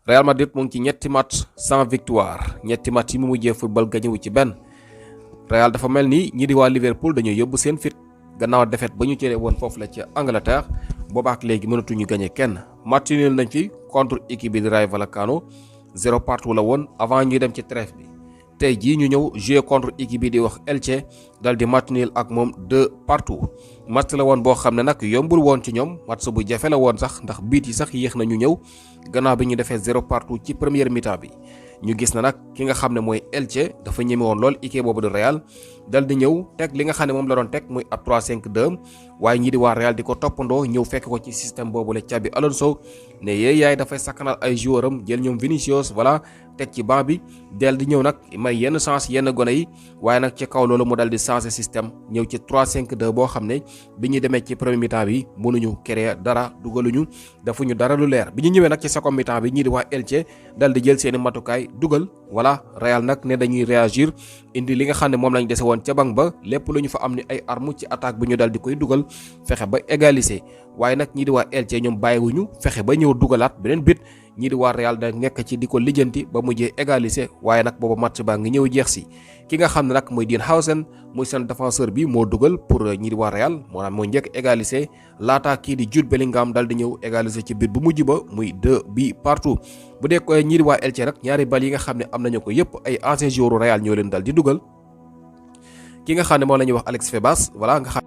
Real Madrid mu ngi ci ñetti match sans victoire ñetti match yi mu mujjee football gañewu ci benn. Real dafa mel ni ñi di waa Liverpool dañoo yóbbu seen fit gannaaw defet ba ñu jëlee woon foofu la ci Angleterre boobaak léegi mënatuñu gañe kenn. match nul nañ fi contre équipe bi di Rayo Vallecano 0-0 la woon avant ñuy dem ci trêve bi. tey jii ñu ñëw jouer contre équipe bi di wax Elche dal di match nul ak moom 2-2. match la woon boo xam ne nag yombul woon ci ñoom match bu jafe la woon sax ndax biit yi sax yéex na ñu ñëw gannaaw bi ñu defee 0-0 ci première mi-temps bi. ñu gis na nag ki nga xam ne mooy Elche dafa ñeme woon lool équipe boobu di Real dal di ñëw teg li nga xam ne moom la doon teg muy ab 3-5-2 waaye ñii di waa Real di ko toppandoo ñëw fekk ko ci système boobu la Xabi Alonso ne yéey yaay dafay sakkanal ay joueur am jël ñoom Vinicius voilà teg ci banc bi del di ñëw nag may yenn chance yenn gone yi waaye nag ci kaw loolu mu dal di changer système ñëw ci 3-5-2 boo xam ne bi ñu demee ci premier mi-temps bi mënuñu créer dara dugaluñu defuñu dara lu leer bi ñu ñëwee nag ci second mi-temps bi ñii di waa Elche dal di jël seeni matukaay dugal voilà Real nag ne dañuy réagir indi li nga xam ne moom lañ dese woon ca banc ba lépp lu ñu fa am ni ay arme ci attaque bi ñu dal di koy dugal fexe ba égaliser waaye nag ñii di waa Elche ñoom bàyyiwuñu fexe ba ñëw dugalaat beneen bit ñii di waa Real da nekk ci di ko lijjanti ba mujjee égaliser waaye nag booba match baa ngi ñëw jeex si ki nga xam ne nag mooy Dienhausen muy seen défenseur bi moo dugal pour ñii di waa Real moo njëkk égaliser laata kii di Jude Bellingham dal di ñëw égaliser ci bit bu mujj ba muy 2-2. bu dee ñii di waa Elche nag ñaari bal yi nga xam ne am nañu ko yëpp ay anciens joueurs Real ñoo leen dal di dugal ki nga xam ne moom la ñuy wax Alex Febas voilà nga xam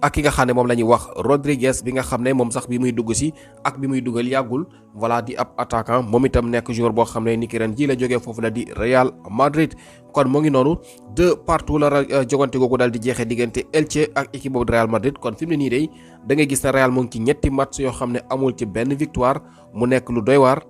ak ki nga xam ne moom la ñuy wax Rodriguez bi nga xam ne moom sax bi muy dugg si ak bi muy dugal yàggul voilà di ab attaquant moom itam nekk joueur boo xam ne ni ki ren ji la jógee foofu la di Real Madrid kon mu ngi noonu 2-2 la jogante googu daal di jeexee diggante Elche ak équipe boobu Real Madrid kon fi mu ne nii day da ngay gis ne Real mu ngi ci ñetti match yoo xam ne amul ci benn victoire mu nekk lu doy waar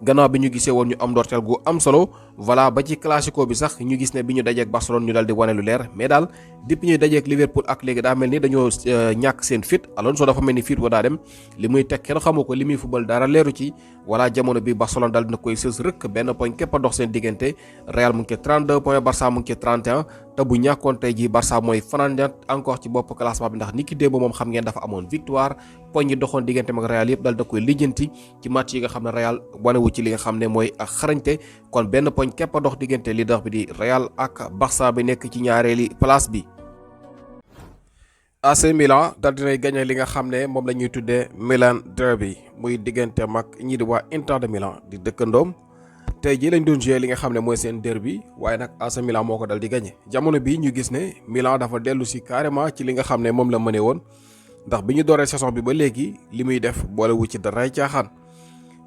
gannaaw bi ñu gisee woon ñu am ndorteel gu am solo voilà ba ci classico bi sax ñu gis ne bi ñu dajeek Barcelone ñu dal di wane lu leer mais daal depuis ñuy dajeek Liverpool ak léegi daa mel ni dañoo ñàkk seen fit Alonso dafa mel ni fit wa daa dem li muy teg kenn xamu ko li muy football dara leeru ci voilà jamono bi Barcelone dal dina koy sës rëkk benn point képp a dox seen diggante Real mu ngi ci 32 points Barça mu ngi ci 31 te bu ñàkkoon tey ji Barça mooy fanaan encore ci bopp classement bi ndax niki démb moom xam ngeen dafa amoon victoire poñ yi doxoon diggante ak Real yëpp dal da koy lijjanti ci match yi nga xam ne Real wanewu ci li nga xam ne mooy ak xarañte kon benn poñ képp a dox diggante leader bi di Real ak Barça bi nekk ci ñaareeli place bi. AC Milan dal dinay gagné li nga xam ne moom la ñuy tuddee Milan Derby muy diggante mag ñii di waa Inter de Milan di dëkkandoom tey jii lañ doon joué li nga xam ne mooy seen derby waaye nag AC Milan moo ko dal di gagné jamono bi ñu gis ne Milan dafa dellu si carrément ci li nga xam ne moom la mëne woon ndax bi ñu dooree saison bi ba léegi li muy def boolewu ci daray caaxaan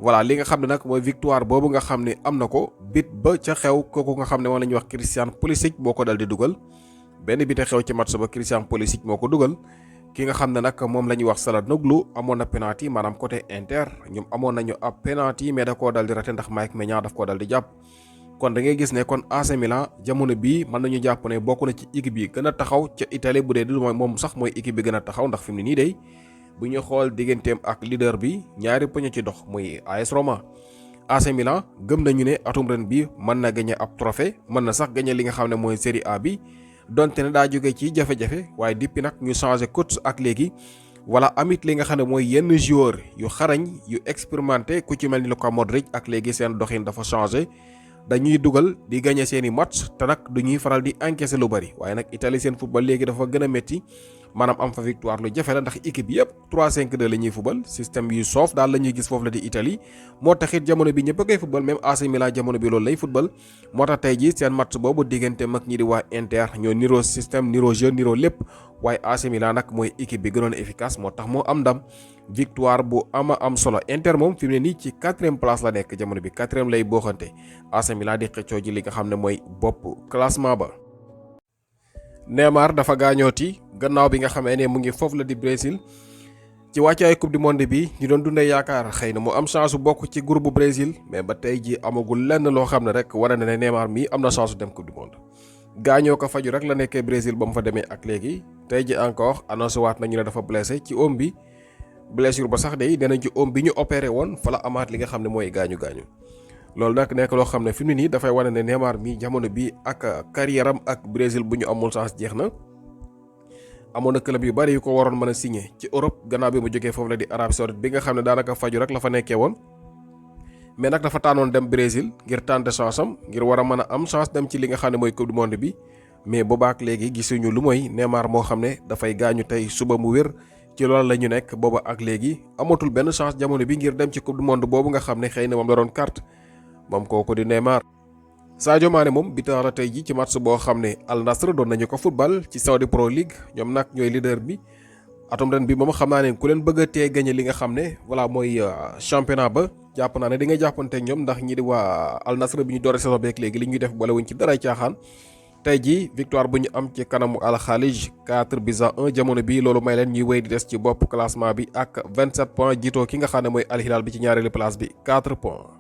voilà li nga xam ne nag mooy victoire boobu nga xam ne am na ko bit ba ca xew kooku nga xam ne moom la ñuy wax Christian Pulisic moo ko dal di dugal benn bite xew ci match ba Christian Pulisic moo ko dugal ki nga xam ne nag moom la ñuy wax Çalhanoğlu amoon na penalty maanaam côté Inter ñoom amoon nañu ab penalty mais da koo dal di raté ndax Mike Maignan daf koo dal di jàpp kon da ngay gis ne kon AC Milan jamono bii mën nañu jàpp ne bokk na ci équipe yi gën a taxaw ca Italie bu dee du moom sax mooy équipe bi gën a taxaw ndax fi mu ne nii day bu ñu xool digganteem ak leader bi ñaari poñ ci dox muy AS Roma AC Milan gëm nañu ne atum ren bi mën na gagné ab trophée mën na sax gagné li nga xam ne mooy Serie A bi donte ne daa jóge ci jafe-jafe waaye depuis nag ñu changé coach ak léegi wala amit li nga xam ne mooy yenn joueur yu xarañ yu expérimenté ku ci mel ni Luka Modric ak léegi seen doxin dafa changé dañuy dugal di gagné seen i match te nag du ñuy faral di encaissé lu bari waaye nag Italie seen football léegi dafa gën a métti maanaam am fa victoire lu jafe la ndax équipe yëpp 3-5-2 la ñuy football système yu soof daal la ñuy gis foofu la di Italie moo taxit jamono bi ñëpp a koy football même AC Milan jamono bi loolu lay football moo tax tey ji seen match boobu diggante mag ñi di waa Inter ñoo niroo système niroo jeu niroo lépp waaye AC Milan nag mooy équipe bi gënoon efficace moo tax moo am ndam victoire bu ama am solo Inter moom fi mu ne nii ci 4e place la nekk jamono bi 4e lay booxante AC Milan di xëccoo ji li nga xam ne mooy bopp classement ba. Neymar dafa gaañooti gannaaw bi nga xamee ne mu ngi foofu la di Brésil ci wàccaay coupe du monde bi ñu doon dundee yaakaar xëy na mu am chance bokk ci groupe bu Brésil mais ba tey ji amagul lenn loo xam ne rek war na ne Neymar mii am na chance dem coupe du monde gaañoo ko faju rek la nekkee Brésil ba mu fa demee ak léegi tey ji encore annoncé waat nañu ne dafa blessé ci oom bi blessure ba sax day danañ ci oom bi ñu opéré woon fa la amaat li nga xam ne mooy gaañu loolu nag nekk loo xam ne fi mu ne nii dafay wane ne Neymar mi jamono bi ak carrière am ak Brésil bu ñu amul chance jeex na amoon na club yu bari yu ko waroon mën a signé ci Europe gannaaw bi mu jógee foofu la di Arabie Saoudite bi nga xam ne daanaka faju rek la fa nekkee woon mais nag dafa tànnoon dem Brésil ngir tenter chance am ngir war a mën a am chance dem ci li nga xam ne mooy coupe du monde bi mais boobaak léegi gisuñu lu mooy Neymar moo xam ne dafay gaañu tey suba mu wér ci loolu la ñu nekk booba ak léegi amatul benn chance jamono bi ngir dem ci coupe du monde boobu nga xam ne xëy na moom la doon carte moom kooku di Neymar. Sadio Mané moom bitan la tey ji ci match boo xam ne Al Nassr doon nañu ko football ci Saudi Pro League ñoom nag ñooy leader bi atum ren bi moom xam naa ne ku leen bëgg a tee gagné li nga xam ne voilà mooy championnat ba jàpp naa ne di nga jàppante ñoom ndax ñi di waa Al Nassr bi ñu doore saison beeg léegi li ñuy def boole wuñ ci dara caaxaan. tey jii victoire bu ñu am ci kanamu Al Khalij 4-1 jamono bi loolu may leen ñuy wéy di des ci bopp classement bi ak 27 points jiitoo ki nga xam ne mooy Al Hilal bi ci ñaareelu place bi 4 points.